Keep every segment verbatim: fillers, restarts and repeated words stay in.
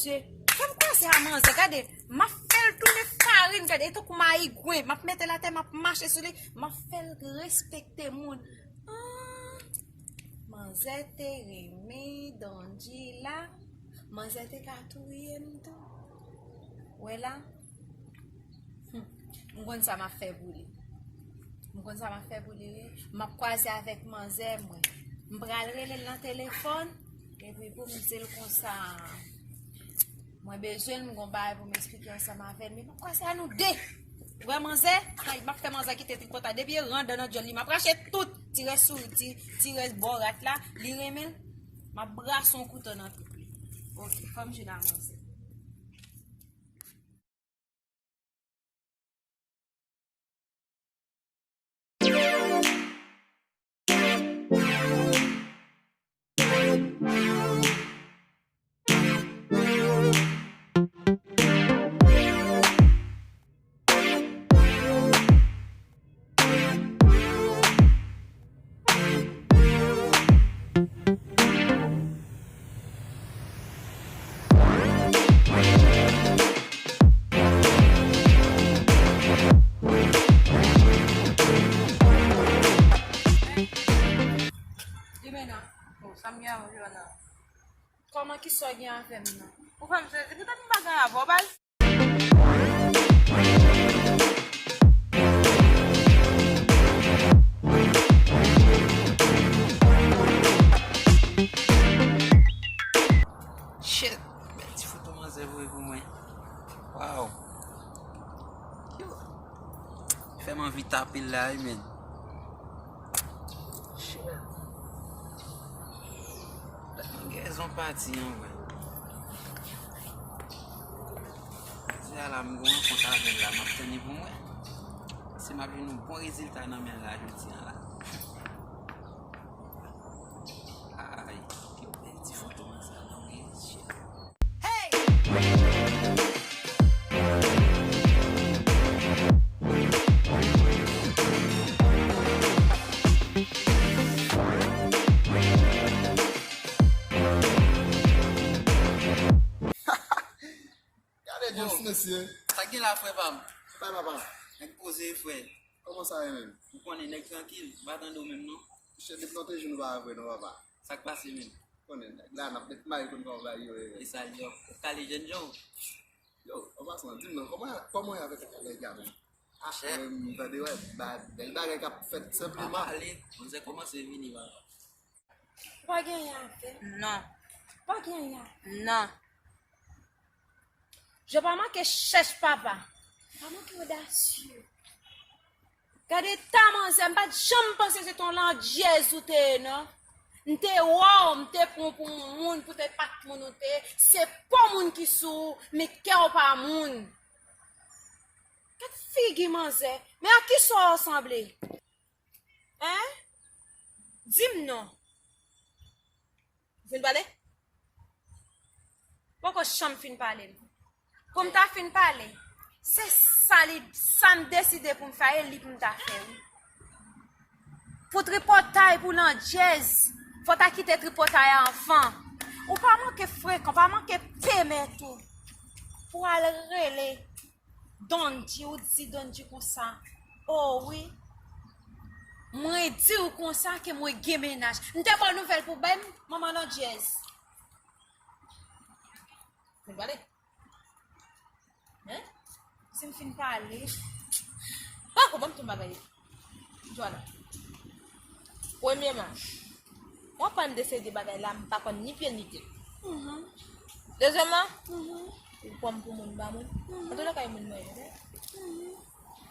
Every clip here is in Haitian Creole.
Dye, fè m kwaze a manzè, gade, m ap fè l tounen farin, gade, e tankou mayigwen, m ap mete l atè, m ap mache sou li, m ap fè l respekte moun. Ah, manzè te renmen Donji la, manzè te ka touye m tou. Wè la, hmm, m konn sa m ap fè pou li. M konn sa m ap fè pou li, wi. M ap kwaze avèk manzè mwen. M pral rele l nan telefòn, epi pou m di l konsa, mwen bezwen l, m gon bagay pou m eksplike ansanm avè l, men m ap kwaze a nou de. Ou wè manzè? Ay, m ap fè manzè kite tripotay. Depi e ran dan nan dyòl li, m ap rache tout. Ti rès souri, ti, ti rès bò rat la, li renmen l. M ap brase yon kouto nan trip li. Oke, fò m jwenn a manzè. Jimena. Bon, sa m gen avè w, Joana? Kòman ki sa w gen avè m nan? Ou fè m sezi, poutèt m pa gen avè w, baz. Shit, bèl ti foto manzè voye pou mwen. Wow. Yo. Fè m anvi tape l la, wi, men. Shit. Gèzon pati an, vre. Jodi a la, m gen yon rankont avè l la, m ap tann li pou mwen. Si m ap jwenn yon bon rezilta nan men l la jodi a la. Ay, yo bèl ti foto manzè la, wi, shit. Gade James, mesye. Sa k gen la, frè pa m? Bay papa. Nèg poze, frè. Kòman sa ye menm? Ou konnen nèg trankil, m pa tande w menm non. Mesye, depi nou te jwenn nou pa vre non, papa. Sa k pase menm? Konnen nèg la n ap met may konn kòman bagay yo ye. E sa l ye, w kale jènjan w. Yo, an pasan, di m non, kòman, kòman w ye avèk nèg la menm? Ah, chè, menm, tande, wè, ba, bèl bagay k ap fèt senpleman. Pa pale, manzè kòmanse vini, papa. Ou pa gen anyen a fè? Non. Ou pa gen anyen a fè? Non. Je pa manke chèch papa. Pa manke odasye. Gade ta manzè, m pa t janm panse se t on landjèz ou te ye, non. M te wè w, m te pran w pou moun, poutèt pa t moun ou te ye. Se po moun ki sou ou, men kè w pa moun. Gad figi manzè, men a kisa w sanble? Hein? Di m non. Ou fin pale? Poko janm fin pale, non. Pou m ta fin pale, se sa li, sa m deside pou m fè, e li pou m ta fè, wi. Pou tripotay, pou landjèz, fò w ta kite tripotay anvan. Ou pa manke frekan, pa manke peme tou. Pou al rele Donji, ou di Donji konsa, o wi, mwen di w konsa ke mwen gen mennaj. M te ba w nouvèl pou bay m, manman landjèz. Fin pale. Hein? Si m fin pale. Pako, ban m tou bagay. Jwana. Premyeman, w aprann de seri de bagay la, m pa konn ni pye l ni tèt. Mhm. Dezyèmman, mhm, ou pran m pou moun ba moun. Mhm. Antoulèka, e moun mwen ye, oke? Mhm.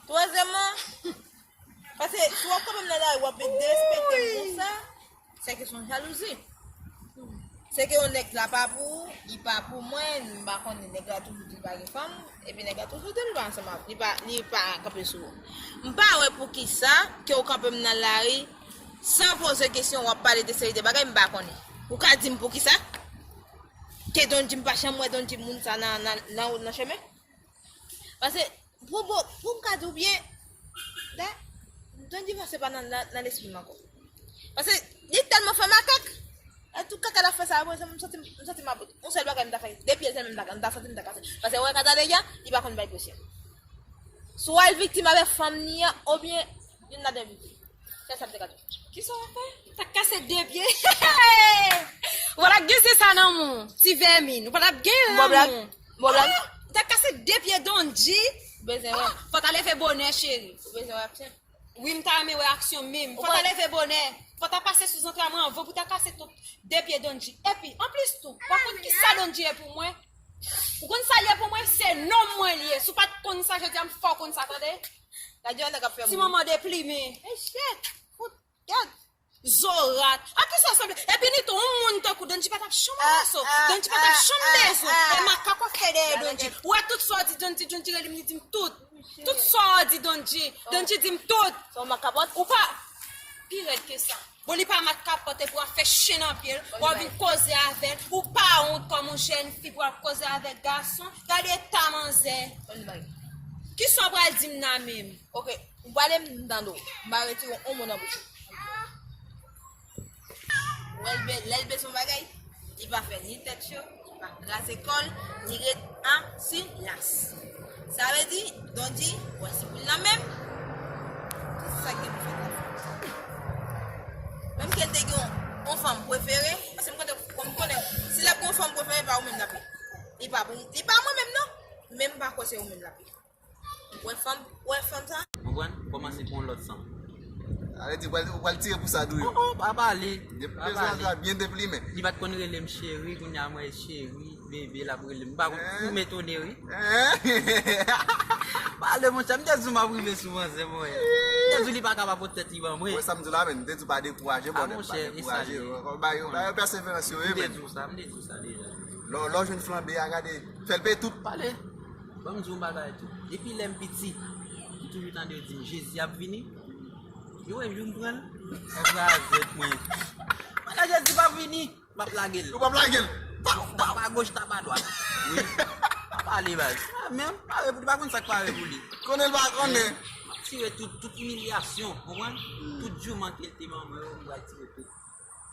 Twazyèmman, paske si w ap kanpe m nan lari, w ap derespekte m konsa, se kesyon jalouzi. Se ke yon nèg la pa pou ou, li pa pou mwen, m pa konnen, nèg la toujou di l pa gen fanm, epi nèg la toujou di l pa ansanm avè, li pa, li pa kanpe sou ou. M pa wè poukisa ke w kanpe m nan lari, san poze kesyon, w ap pale de seri de bagay m pa konnen. Ou ka di m poukisa? Ke Donji, m pa janm wè Donji moun sa nan, nan, nan, nan chemen? Paske, pou, pou, pou m ka di w byen, da, Donji se pa nan, nan, nan lespri m ankò. Paske, li tèlman fè makak. An tou kaka l ap fè sa, mwen, m santi, m santi m ap, yon sèl bagay m ta fè, de pye l sèlman m ta, m ta santi m ta kase. Paske wè kata deja, li pa konn bay presyon. Si w al viktim avèk fanm ni an, oubyen youn ladan viktim. Sèl sa m te ka di. Kisa w ap fè? M ta kase de pye. Ou pa t ap gen se sa nan men w, ti vèmin. Ou pa t ap gen l nan men w. Bon blag. Bon blag. Ah, m ta kase de pye Dondji. Ou bezwen wè. Ah, fò w ta leve bonè, cheri. Ou bezwen wè aksyon. Wi, m ta renmen wè aksyon menm. Fò w ta leve bonè. Fò w ta pase sou zantray mwen anvan pou w ta kase tout de pye Dondji. Epi, anplis tou, w pa konn kisa Dondji ye pou mwen. Ou konn sa l ye pou mwen? Se nonm mwen li ye. Si w pa t konn sa jodi a, m fè w konn sa, tande? Gade yon nèg ap fè ti manman deplimen. E shit. Fout, gad. Zorat. A kisa w sanble? Epi ni tou, yon moun tankou Dondji pa t ap janm anbrase w. Dondji pa t ap janm beze w. E makak w ap fè dèyè Dondji. Ou wè tout sa w di Dondji, Dondji rele m, li di m tout. Tout sa w di Dondji, Dondji di m tout. Ou pa pi rèd ke sa. Bon, li pa mat kapòt epi w ap fè chen nan pye l, w ap vin koze avè l, ou pa wont kòm yon jèn fi pou w ap koze avèk gason, gade eta manzè. Kisa w pral di m nan menm? Ok, ou pale m tande w, m pa retire yon mo nan bouch ou. Lè l be-, lè l bezwen bagay, li pa fè ni tèt cho, li pa kraze kò l, li ret an silas. Sa vle di, Dondji, wè si pou l nan menm, tout sa k gen pou fèt la fèt. Menm ke l te gen yon, yon fanm prefere, paske m konnen, kòm m konnen, si l ap gen yon fanm prefere, pa ou menm l ap ye. Li pa pou, li pa mwen menm non, men m pa kwè se ou menm l ap ye. Ou wè fanm, ou wè fanm sa? Konprann? Kòmanse pou yon lòt fanm. Sa vle di, ou pral, ou pral tire pou sa tou wi. Oh, oh, pa pale. Depi bezwen sa byen deplimen. Li pa t konn rele m cheri, kounye a mwen cheri, bebe, l ap rele m. M pa konn, ou m etone wi. Pale, monchè, m te di w m ap rive sou manzè, mwen. M te di w li pa ka pa pot tèt li ban mwen. Wè sa m di w la, men, m te di w pa dekouraje, brother, pa dekouraje. Bay yo, bay yo pèseverans yo, wi, men. M te di w sa, m te di w sa deja. Lè, lè w jwenn flanbe a, gade, fè l peye tout. Pale. Ban m di w yon bagay tou. Depi lè m piti, m toujou tande yo di m, Jezi ap vini. Yo, e jou m pran l. Sa kraze mwen. Pandan Jezi p ap vini, m ap lage l. Ou p ap lage l. Pa, pa, pa goch, ta pa dwat. Wi. Pa pale, baz. Ah, men, pare pou li, pa konn sa k pare pou li. Konnen l pa konnen. M ap tire tout, tout imilyasyon, konprann? Tout jouman ke l te ban mwen yo, m pral tire tout.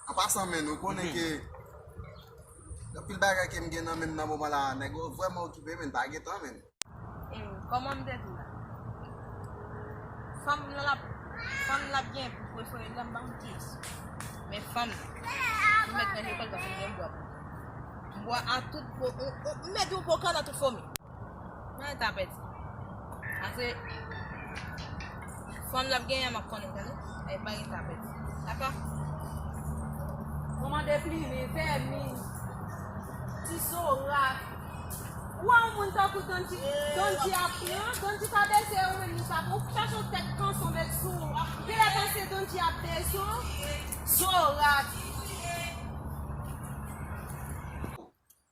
An pasan, men, ou konnen ke anpil bagay ke m gen nan men m nan moman la, nèg yo vrèman okipe, men pa gen tan, men. E kòman m te di w la? Fanm nan l ap, fanm l ap gen pou prefere l la, m pa konn kiyès. Men fanm nan, li mèt nan lekòl paske m gen bwa pou m bwa a tout bo, m, m, m mete yon bokan nan tout fomi. Mwen ta pèdi. Ase fanm l ap genyen, m ap konnen, tande? E pa gen ta pèdi. Dakò? Kòman deplimen, vèmin, ti zorat. Ou wè yon moun tankou Dondji, Dondji ap pran, Dondji pa beze ou menm li pa pran. Ou chache yon tèt kanson met sou ou. Genlè panse Dondji ap beze w. Zorat.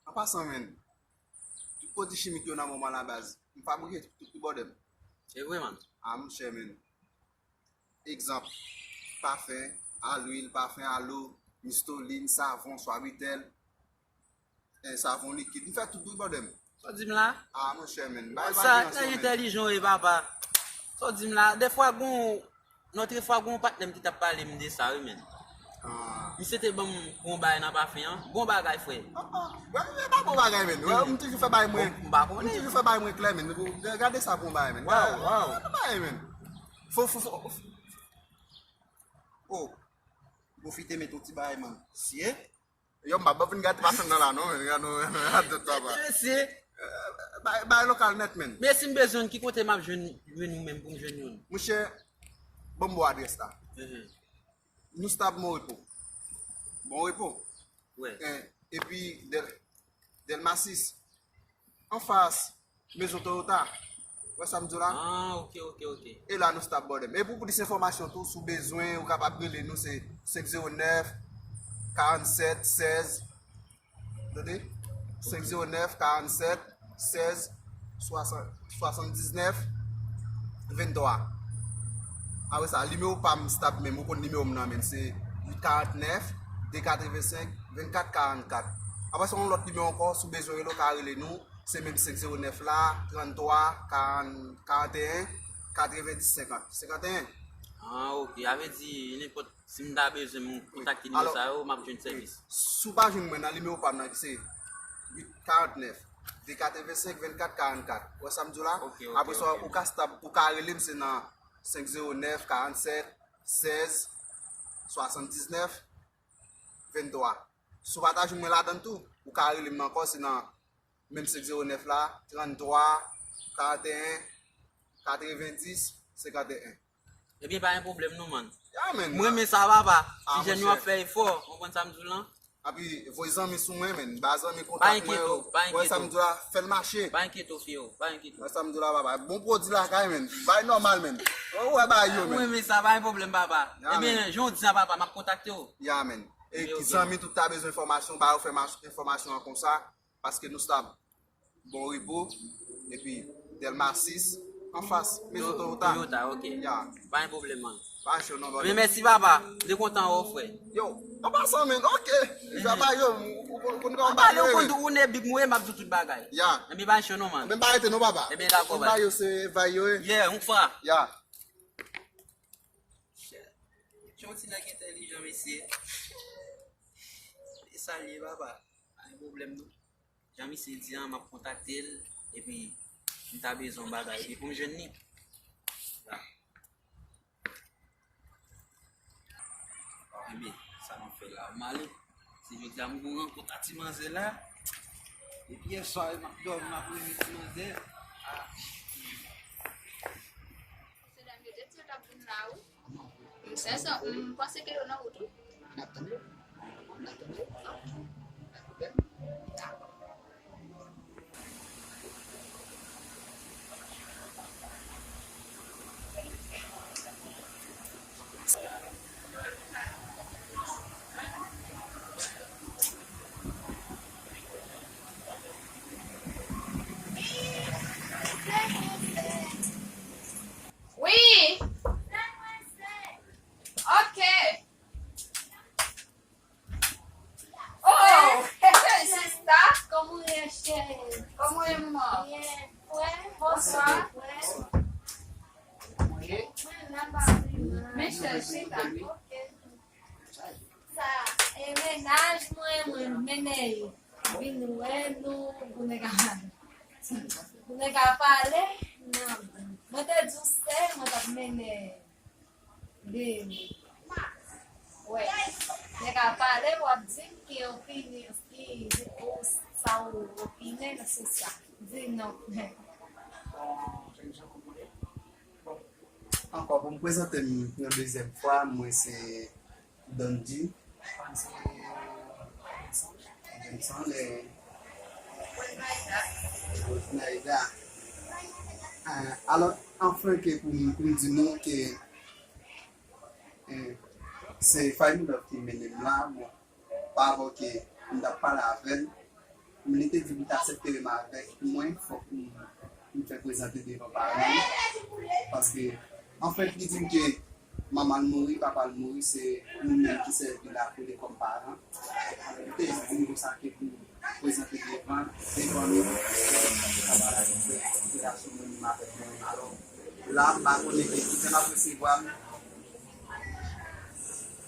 An pasan, men, tout pwodui chimik yo nan moman la, baz, m fabrike tout pou bòdè m. Se vre, man. Ah, monchè, men. Egzanp, pafen, alwil, pafen alo, mistolin, savon, swabitèl, eh, savon likid. M fè tout pou bòdè m. Sa w di m la? Ah, monchè, men. Bagay pa gen ansanm, men. Sa nèg entèlijan w ye, papa. Sa w di m la? Dèfwa, gon, lòt fwa, gon patnè m ki t ap pale m de sa, wi, men. Ah. Misye te ban m yon bagay nan pafen an. Bon bagay, frè. Ah, ah. Wè, wè, pa bon bagay, men. Wè, m toujou fè bagay mwen. Bon, m pa konnen. M toujou fè bagay mwen klè, men. Gade sa bon bagay, men. Waw, waw. Gade bagay, men. Fo, fo, fo. Oh. Pwofite met yon ti bagay, man. Siye. Yo, m pa ban vin gate pafen nan la, non, men. Gade, gade, gade, papa. Mesye. Eh, bay, bay lokal nèt, men. Men si m bezwen, ki kote m ap jwenn, jwenn ou menm pou m jwenn youn? Monchè, ban m ba w adrès la. Mhm. Nou stab Mon Repo. Bon Repo. Wè. Eh, epi Del, Delma sis. Anfas Mezon Toyota. Wè sa m di w la? Ah, ok, ok, ok. E la nou stab bòdè m. E pou plis enfòmasyon tou, si w bezwen, ou kapab rele nou, se senk zewo nèf, karannsèt, sèz, tande? Senk zewo nèf, karannsèt, sèz, swasann, swasanndiznèf, venntwa. Apre sa, nimewo pa m stab menm, ou konn nimewo m nan, men se uit karantnèf, de katrevensenk, vennkat karannkat. Apre sa, yon lòt nimewo ankò, si w bezwen rele, w ka rele nou, se menm senk zewo nèf la, tranntwa, karann, karanteyen, katrevendis, senkant. Senkanteyen. Ah, ok. Sa vle di, nenpòt Si m ta bezwen m kontakte nimewo sa yo, m ap jwenn sèvis. Si w pa jwenn mwen nan nimewo pa m nan ki se uit karant nèf, de katrevensenk, vennkat karannkat. Ou wè sa m di w la? Ok, ok, apre sa, ok. Ou ka stab, ou ka rele m, se nan senk zewo nèf, karannsèt, sèz, swasanndiznèf, venntwa. Si w pa ta jwenn mwen ladan l tou, ou ka rele m ankò, se nan menm senk zewo nèf la, tranntwa, karanteyen, katrevendis, senkanteyen. Ebyen, pa gen pwoblèm non, man. Ya, men. Mwen renmen sa, papa. Ah, ti jèn yo ap fè efò. Ou konprann sa m di w lan? Epi, voye zanmi sou mwen, men. Ba zanmi kontak mwen yo. Pa enkyete w, pa enkyete w. Wè sa m di w la, fè l mache. Pa enkyete w, fye w. Pa enkyete w. Wè sa m di w la, papa. Bon pwodui lakay, men. Bay nòmal, men. Ou wè bay yo, men. Mwen renmen sa, pa gen pwoblèm, papa. Ya, men. Ebyen, jan w di sa, papa, m ap kontakte w. Ya, men. E zanmi tout ta bezwen enfòmasyon, ba yo fè enfòmasyon an konsa. Paske nou stab Bon Repo, epi Dèlma sis, anfas Mezon Toyota. Toyota, ok. Ya. Pa gen pwoblèm, man. Pa cho non, brother. Men mèsi, papa. M te kontan wè w, frè. Yo, an pasan, men, ok. Jwa pa yo, ou konn kòman m pale, ou konn tou, ou ne bib mwen, m ap di w tout bagay. Ya. Ebyen, pa cho non, man. Men pa rete non, papa. Ebyen, dakò, bay. Ba yo se vay yo, e. Yeah, yon fwa. Ya. Jan ti nèg entèlijan, mesye. E sa l ye, papa. Pa gen pwoblèm, non. Jan misye di an, m ap kontakte l, epi m ta bezwen yon bagay, epi pou m jwenn li. La. Ebyen, sa m ap fè la, m ale. Se jodi a m gon rankont ak ti manzè la. Depi yè swa, m ap dòmi, m ap reve ti manzè. Ah. Mesye dam yo te di yo t ap vin la, wi. M sèzan, m panse ke yo nan wout, wi. N ap tann yo. N ap tann yo. Pa pwoblèm. Wi. Ok. Oh, sista. Kòman w ye, cheri? Kòman w ye, manman? Byen. Frè? Bonswa. Frè? Mwen la pa vin. Men chèche ta. Ok. Sa, e mennaj mwen, mwen mennen yo vin wè nou, pou nou ka, pou nou ka pale. Mwen te di w sè, mwen t ap mennen Beni. Wè. Nèg ap pale, w ap di m ki opinyon, ki, ou, sa ou opine sou sa. Di non. Bon, ankò, pou m prezante m yon dezyèm fwa, mwen se Dondy. Jameson, e, Rosnaida. Ah, alò, anfen, ke pou m, pou m di nou ke, eh, se Five Love ki mennen m la, bon, pa avè ke m t ap pale avè l, men li te di pou l ta aksepte renmen avèk mwen, fòk m, m fè prezante devan paran l, paske, anfen, li di m ke manman l mouri, papa l mouri, se nou menm ki sèvi la pou li kòm paran. Li te di m konsa ke pou m prezante devan, devan nou, papa l te la sou mwen, menm avèk mwen. Alò, la, m pa konnen ke kijan l ap resevwa m.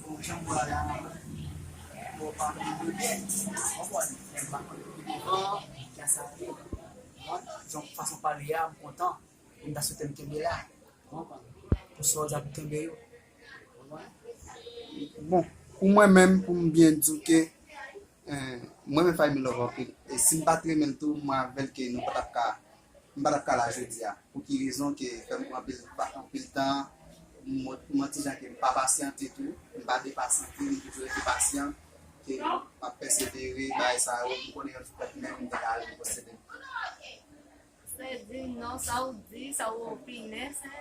Bon, jan m wè la, bon, pa mwen byen, w konprann, men m pa konnen ki devan, ki sa ye. Bon, jan fason pale a, m kontan. M ta swete m kenbe la. Ou konprann? Pou sa w di ap kenbe yo. Ou konprann? Bon, pou mwen menm, pou m byen di w ke, eh, mwen renmen Five Love anpil. E si m pa t renmen l tou, mwen avè l ke nou pa t ap ka, m pa t ap ka la jodi a. Pou ki rezon ke fè m pran anpil, anpil tan, m, m yon ti jan ke m pa pasyante tou, m pa depasyante, m toujou rete pasyan, ke m ap pèsevere, bagay sa yo, m konnen yon ti pèp menm, m te ka al posede. Se di non, sa w di, sa w opine, se.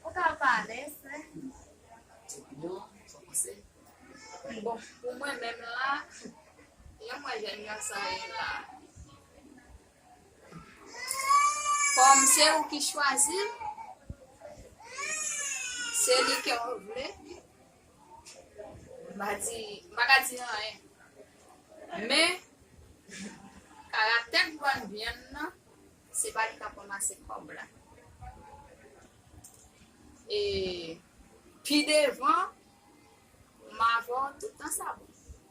Ou ka pale, se. Opinyon, sa w panse? Bon, pou mwen menm la, jan m wè jèn gason yo la, kòm se ou ki chwazi l, se li ke w vle. M pa di, m pa ka di anyen. Men, karaktè k vann vyann nan, se pa li k ap ranmase kòb la. E, pi devan, m avè w tout tan sa bon.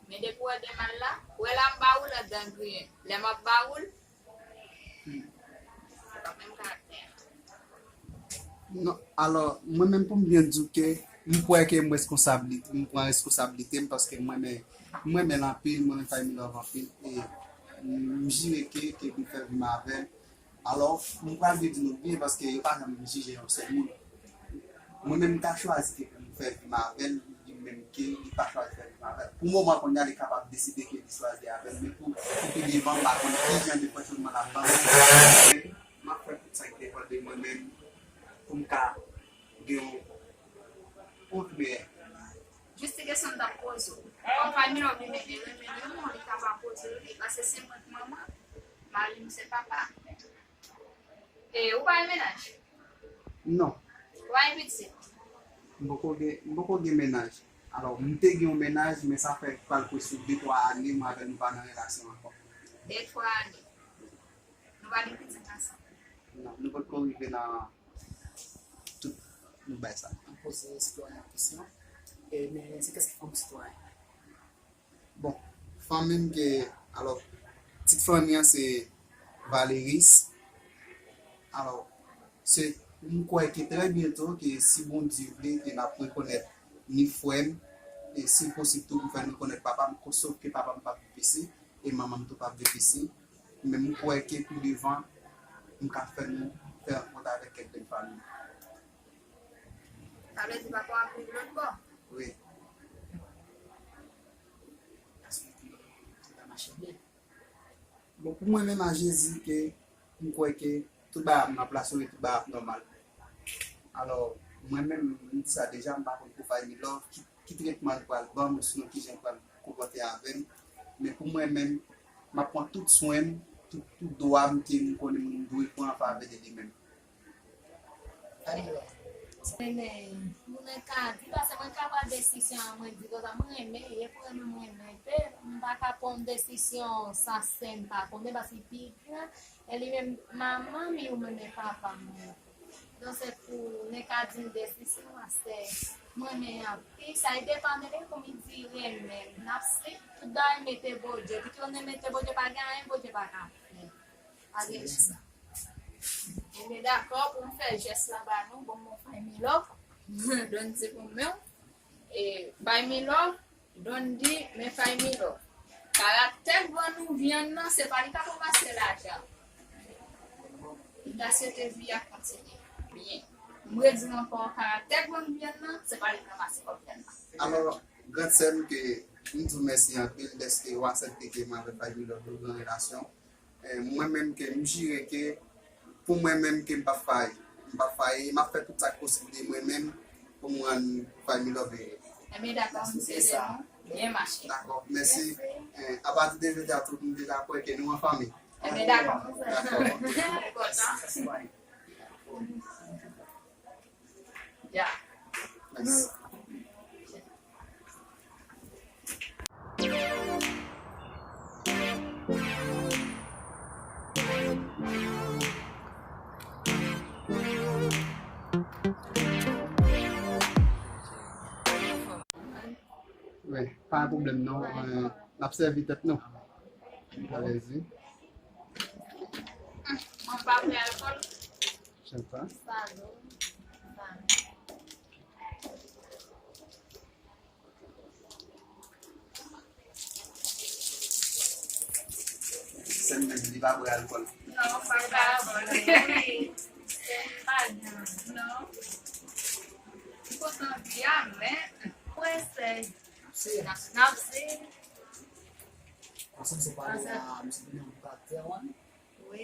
Men depi w wè de mal la, w wè la m ba ou l anndan griyen. Lè m ap ba ou l, se pa menm karaktè a. Non, alò, mwen menm pou m byen di w ke m kwè ke m reskonsablite, m pran reskonsablite m paske m renmen, m renmen l anpil, m renmen Five Mil Love anpil e m jire ke, ke m fè vi m avè l. Alò, m pral vin di nou byen paske yo pa janm jije yon sèl moun. Mwen menm m ta chwazi ke pou m fè vi m avè l, li menm ke li pa chwazi fè vi m avè l. Pou moman kounye a li kapab deside ke li chwazi avè l, men pou, pou pi devan m pa konn ki jan de fwonchman l ap ban m. M ap fè tout sa ki depann de mwen menm pou m ka gen yon, yon vi meyè. Jis ti kesyon m t ap poze w. Kòm Five Mil Love li menm li renmen li, li ta pa poze l, li paske se mwen k manman, mari m se papa. E ou pa gen mennaj? Non. Ou pa gen pitit? M poko gen, m poko gen mennaj. Alò, m te gen yon mennaj, men sa fè pral pwès sou de twa ane, mwen avè l nou pa nan relasyon ankò. De twa ane. Nou pa gen pitit ansanm? Non, nou potko rive nan tout nou bay sa. An poze sitwayen an kesyon. E, men se kès ki fè yon sitwayen? Bon, fanmi m ke, alò, tit fanmi an se Valeris. Alò, se, m kwè ke trè byento ke si Bondye vle ke n ap rekonèt ni frè m, e si l posib tou pou fè n rekonèt papa m, sof ke papa m p ap viv isi, e manman m tou p ap viv isi. Men m kwè ke pi devan, m ka fè nou fè rankont avèk kèk grenn fanmi. Sa vle di papa w ap viv lòt bò? Wi. Sa mache byen. Bon, pou mwen menm a Jezi ke m kwè ke tout bagay ap nan plas yo e tout bagay ap nòmal. Alò, mwen menm, m di sa deja, m pa konn pou Five Mil Love, ki, ki tretman l pral ban m, osinon kijan l pral konpòte avè m. Men pou mwen menm, m ap pran tout swen m, tout, tout dwa m ke m konnen m dwe pran an favè de li menm. Five Mil Love. Renmen, mwen ka di, paske mwen ka pran desizyon an, mwen di konsa, mwen renmen, e pou renmen mwen renmen, pe, m pa ka pran desizyon san sè m pa konnen, paske li pi gran, e li menm, manman m, ou menm, e papa m. Donk, se pou nèg ka di m desizyon an, se mwen renmen anpil, sa e depann de li, pou m di renmen, n ap si, tout bagay mete Bondye, pi ke w mete Bondye, pa gen anyen Bondye pa ka fè. Pa gen sa. Ebyen dakò, pou m fè jès la ba nou, bon, bon, Five Mil Love. Donn di pou mwen. E, Five Mil Love, Donn di, men Five Mil Love. Karaktè k ban nou vyann nan, se pa li k ap ranmase lajan. Li ta swete vi a kontinye. Byen. M redi l ankò, karaktè k ban nou vyann nan, se pa li k ranmase kòb vyann nan. Alò, gran sè m ke m di w mèsi anpil dèske w aksepte ke mwen avèk Five Mil Love nou gen yon relasyon. Eh, mwen menm ke m jire ke pou mwen menm ke m p ap fayi. M p ap fayi, m ap fè tout sa k posib de mwen menm pou m rann Five Mil Love ere. Ebyen dakò, m swete nou byen mache. Dakò, mèsi. Eh, apati de jodi a tou, m deja kwè ke nou an fanmi. Ebyen dakò. Dakò. Mwen kontan. Ya. Mèsi. Wi, pa gen pwoblèm non. Eh, n ap sèvi tèt nou. Alèzi. Mwen pa bwè alkòl. Jan pa. Pardon. Pardon. Sè m menm, li pa bwè alkòl. Non, pa bwè alkòl. Pa bwè, non. M kontan vi a, men mwen se n ap se. Ansanm se pale a, misye vini an karaktè, wi. Wi.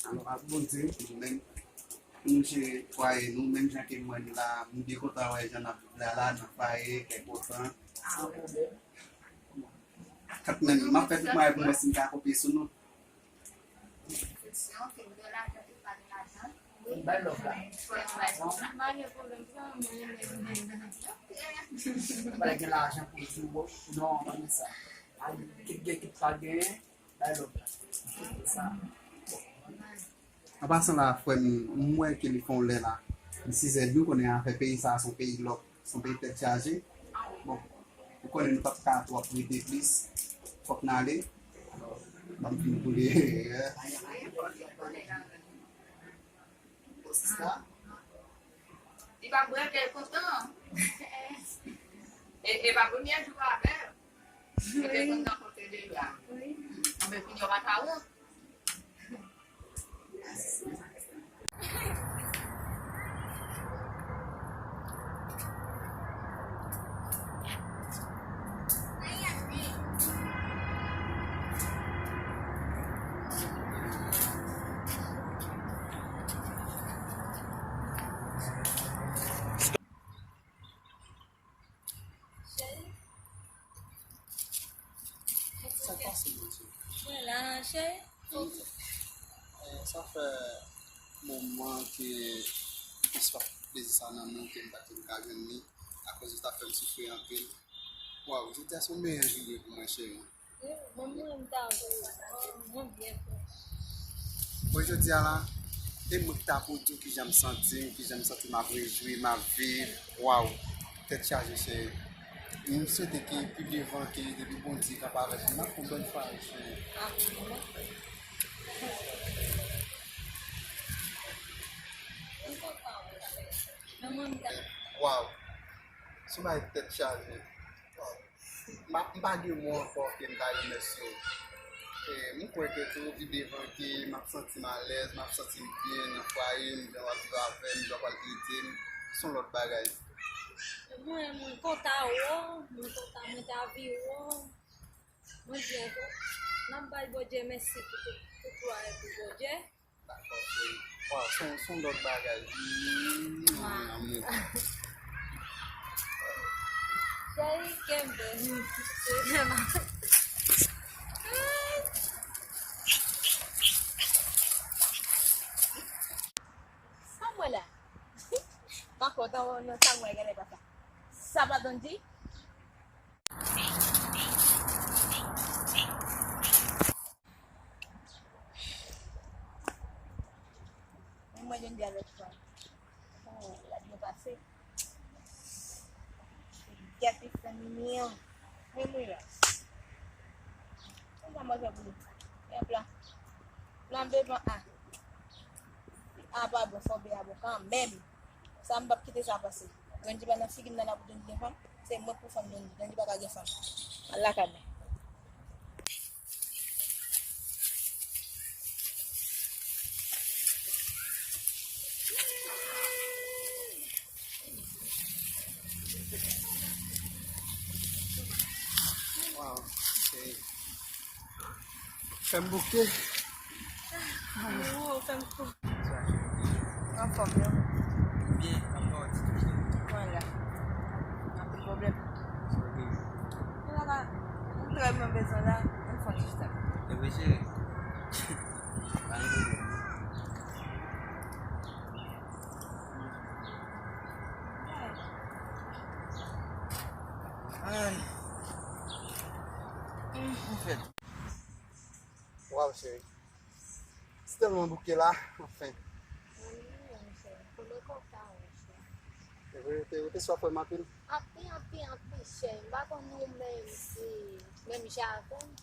Alò, ak Bondye, nou menm, nou jere fwaye nou, menm jan ke m wè nou la, m byen kontan wè jan n ap viv la, la, nan fwaye, kè kontan. San pwoblèm. Kat menm, m ap fè tout mwayen pou m wè si m ka kopye sou nou. Kesyon, ke m gen lajan, ke m pa gen lajan. Bay love la. Fò yo bay love la. M pa gen pwoblèm sa, mwen renmen vin nan Pale gen lajan pou di w, non, pa gen sa. Al, kit gen, kit pa gen, bay love la. Sa. An pasan la, frè m, m wè ke li fè yon lè la. M sizè di w konnen afè peyi sa a se yon peyi lòk. Se yon peyi tèt chaje. Bon, ou konnen nou p ap ka twòp rete plis. Fòk n ale. Alò, ban m fin koule. Sista. Li pa bwè, l kontan. E, e pa premye jou avè l. Li te kontan kote deja. Anben, kounye a w pa ta wont. Cheri. Sa k pase, bondye? Mwen la, cheri. Ok. Eh, sa fè moman ke m te swaf plezi sa nan men w ke m pa t ka jwenn li, akoz ou ta fè m soufri anpil. Waw, jodi a se yon meyè jounen pou mwen, cheri. Wi, mwen menm, m ta vle, mwen byen fè. Bon, jodi a la, e mwen ki ta pou di w kijan m santi m, kijan m santi m ap rejwi, m ap viv. Waw, tèt chaje, cheri. M swete ke pi devan, ke depi Bondye kanpe avèk mwen, m ap fè yon bèl swarè, cheri. Amen. Mwen kontan wè w, cheri. Men mwen, m ta... Waw, se yon bagay tèt chaje. Waw. M pa, m pa gen mo ankò ke m ta remèsye w. E, m kwè ke tou, pi devan ke m ap santi m alèz, m ap santi m byen nan fwaye m, jan w ap viv avè m, jan w pral ede m, se yon lòt bagay. Mwen, mwen kontan wè w, mwen kontan mwen ta vin wè w. Mwen byen tou. N ap bay Bondye mèsi pou tout, tout glwa e pou Bondye. Dakò, cheri. Waw, se yon, se yon lòt bagay. Mm, mon amour. Cheri, kenbe m. Sa m wè la? Pa kontan wè w nan sa m wè genlè papa. Sa pa Dondy? Men mwen jwenn de avèk fanm. Oh, l ap byen pase. Gate fanmi an. Men mwen la. Konsa mwen fè pou li. Yon plan. Plan B, plan A. A pa bon, fò B a bon kanmenm. Sa m p ap kite sa pase. Dondy pa nan figi m nan la pou Dondy gen fanm. Se mwen k pou fanm Dondy. Dondy pa ka gen fanm. Al lakay mwen. Waw, cheri. Fè m bouke. Ou fè m kou. Anfòm, non? Byen, anfòm, ti touche. Mwen la. Anpil pwoblèm. Sa w gen? Mwen la, mwen trè mwen bezwen la. Ann fè yon ti chita. E vre, cheri. Pa gen pwoblèm. Ay. Anfèt. Waw, cheri. Si tèlman bouke la, anfen. Wi, monchè, kote w ta, monchè? Ou te, ou te swaf wè m anpil? Anpil, anpil, anpil, chè. M pa konn ou menm si menm jan avè m.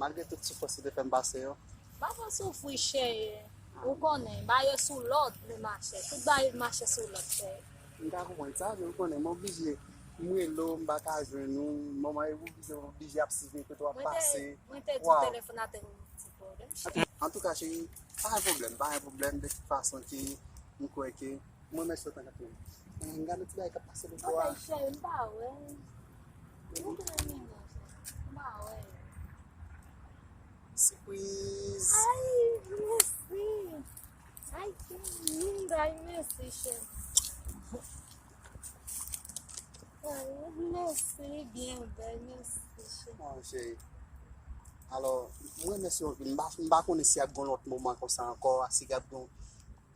Malgre tout soufrans ou te fè m pase yo. M pa konn soufri, chè. Ou konnen, bagay yo sou lòd, men mache. Tout bagay mache sou lòd, chè. M ka konprann sa, men ou konnen, mwen oblije. M rele w, m pa ka jwenn ou. Manman e oblije, oblije ap siveye kote w ap pase. Mwen te, mwen te di telefòn a te yon ti pwoblèm, chè. Antouka, cheri, pa gen pwoblèm, pa gen pwoblèm. De tout fason, ke m kwè ke mwen mèsi w tank ak mwen. Eh, m gade yon ti bagay k ap pase nan kò a. Ok, cheri, m pa wè. Ou te renmen sa. M pa wè. Sipriz. Ay, mèsi. Ay, mèsi, cheri. Ay, mèsi, byen bèl, mèsi, cheri. Bon, cheri. Alò, mwen remèsye w anpil. M pa, m pa konnen si ap gen yon lòt moman konsa ankò, si ap gen yon,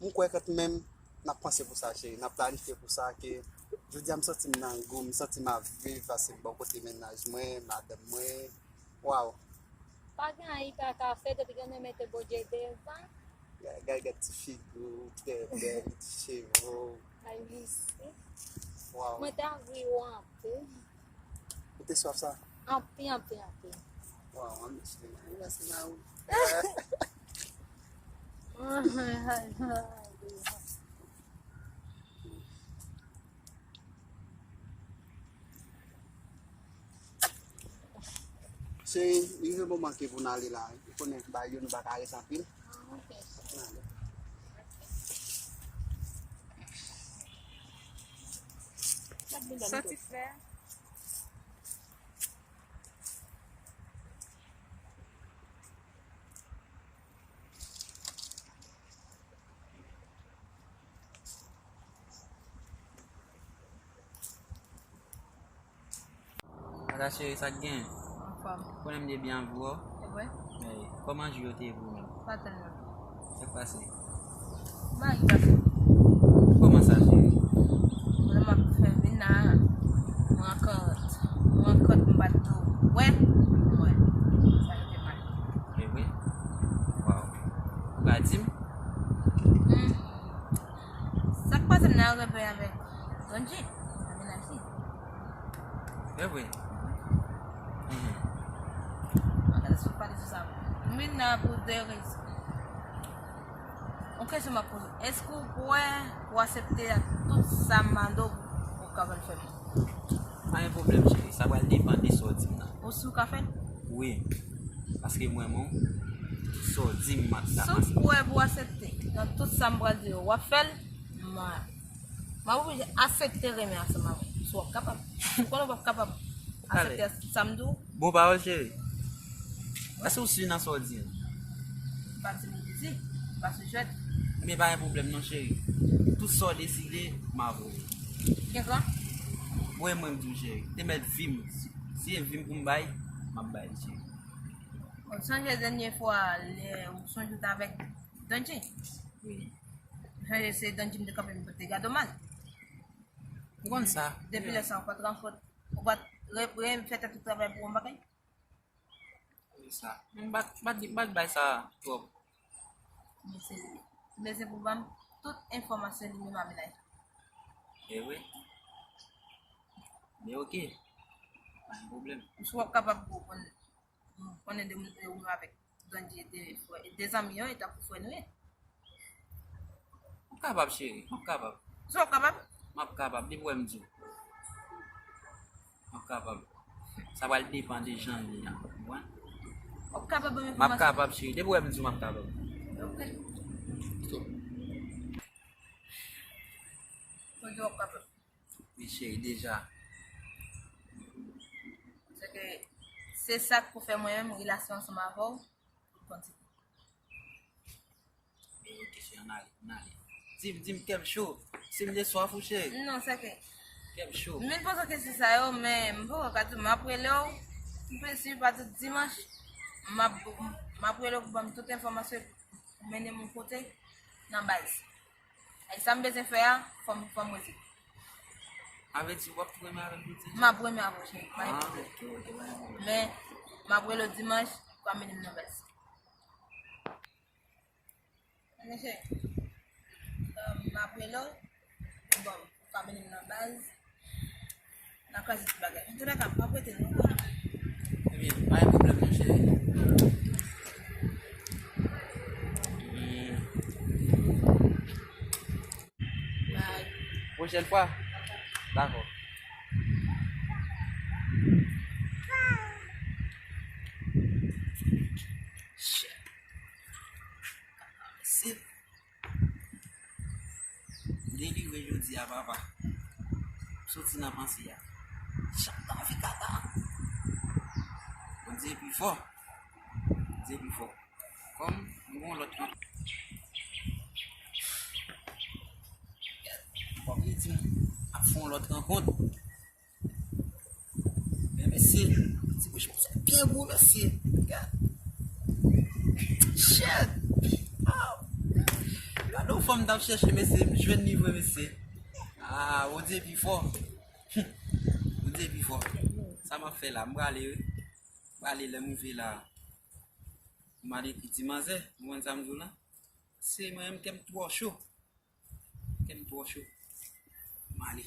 m kwè kanmenm n ap panse pou sa, cheri. N ap planifye pou sa, ke jodi a m santi m nan gou, m santi m ap viv, paske m bò kote mennaj mwen, madanm mwen. Waw. Pa gen anyen pa ka fèt, epi gen mete Bondye devan. Gade, gade, gade ti figi w, trè bèl, ti cheve w. Ay, mèsi. Waw. Mwen ta ri w anpil. Ou te swaf sa? Anpil, anpil, anpil. Waw, an mesye. Mèsi ba ou. Cheri, li rive moman ke pou n ale la. Ou konnen bagay yo, nou pa ka rete anpil. Ah, ok. N ale. Santi frè. Tata cheri, sa k gen? Anfòm. Konnen m te byen avè w. E vre? Men, kòman jou yo te ye pou ou menm? Pa tèlman. Sa k pase? Bagay ki pase. Kòman sa, cheri? Pandan m ap fè vin la, m rankont, m rankont m pa t tou wè, mwen. Sa yo te mal. E vre? Waw. Ou ka di m? Hmm. Sa k pase m nan reve avèk Donji, nan mennaj li. E vre? Mhm. Mwen gade si w pale sou sa. M vin la pou de rezon. Yon kesyon m ap poze w. Èske w prè pou w aksepte ak tout sa m mande w pou w kapab fè pou mwen? Pa gen pwoblèm, cheri. Sa pral depann de sa w di m nan. Ou si w ka fè l? Wi. Paske mwen menm, sa w di m, m ap sa. Si w prè pou w aksepte nan tout sa m pral di w, w ap fè l, m a, m ap oblije aksepte renmen ansanm avè w. Si w ap kapab. Si w konnen w p ap kapab aksepte sa m di w, Bon pawòl, cheri. Èske w si nan sa w di a? Pa di m di, pa sou jwèt. Ebyen, pa gen pwoblèm non, cheri. Tout sa w deside, m avè w. Gen plan? Mwen, mwen, m di w, cheri. Te mèt vi m. Si, si e vi m pou m bay, m ap bay, cheri. Ou sonje dènye fwa, lè ou sonje w t avèk Donji? Wi. Ou sonje se Donji m te kanpe m te gade w mal? Ou konn sa. Depi lè sa, ou pa t ranfòt. Ou pa t re, re fè tèt ou travay pou yon bagay? Sa. M pa t, m pa t, m pa t bay sa twòp. Men se li. M bezwen pou ban m tout enfòmasyon li menm avè la. E wi. Men oke. Pa gen pwoblèm. Si w ap kapab pou konn, konnen de moun yo avèk Donji de frè, de zanmi yo, e tankou frè nou ye. M ap kapab, cheri. M ap kapab. Si w ap kapab? M ap kapab. Depi w wè m di w. M ap kapab. Sa pral depann de jan l ye a. Ou konprann? W ap kapab ban m enfòmasyon? M ap kapab, cheri. Depi w wè m di w, m ap kapab. Ok. Ou di w ap kapab. Wi, cheri, deja. Se ke se sa k pou fè mwen menm, relasyon ansanm avè w, pou kontinye. Oke, cheri, ann ale, ann ale. Di m, di m, kè m cho. Si m te swaf ou, cheri. Non, se ke. Kè m cho. M vin poze w kesyon sa yo, men m poko ka di w, m ap rele w. M presi pa di dimanch. M ap, m ap rele w pou ban m tout enfòmasyon, pou mennen m yon kote nan baz. E sa m bezwen fè a, fò m, fò m wè li. Sa vle di w ap renmen avè m jodi a? M ap renmen avè w, cheri. Pa gen pwoblèm. Ah, ok, ok, pa gen pwoblèm. Men, m ap rele w dimanch, pou w ka mennen m nan baz. Mesye, euh, m ap rele w, bon, pou w ka mennen m nan baz, n a kraze tout bagay. Antoulèka, m p ap rete non. Ebyen, pa gen pwoblèm, monchè. Hmm. Bye. Pwochèn fwa. Dakò. Shit. Mesye. M delire jodi a, papa. M soti nan panse a. Jan m ta anvi kata. Bondye pi fò. Bondye pi fò. Kòm m gon lòt rankont. Kòm li di m ap fè yon lòt rankont. Men mesye, ti bouch mwen se byen gwo, mesye. Gad. Shit. Oh. Gade yon fanm m t ap chèche, mesye, m jwenn li vre, mesye. Ah, Bondye pi fò. Bondye pi fò. Sa m ap fè la, m prale wi. M prale, lè m rive la, m al ekri ti manzè, ou konprann sa m di w la? Se mwen menm, kè m twò cho. Kè m twò cho. M ale.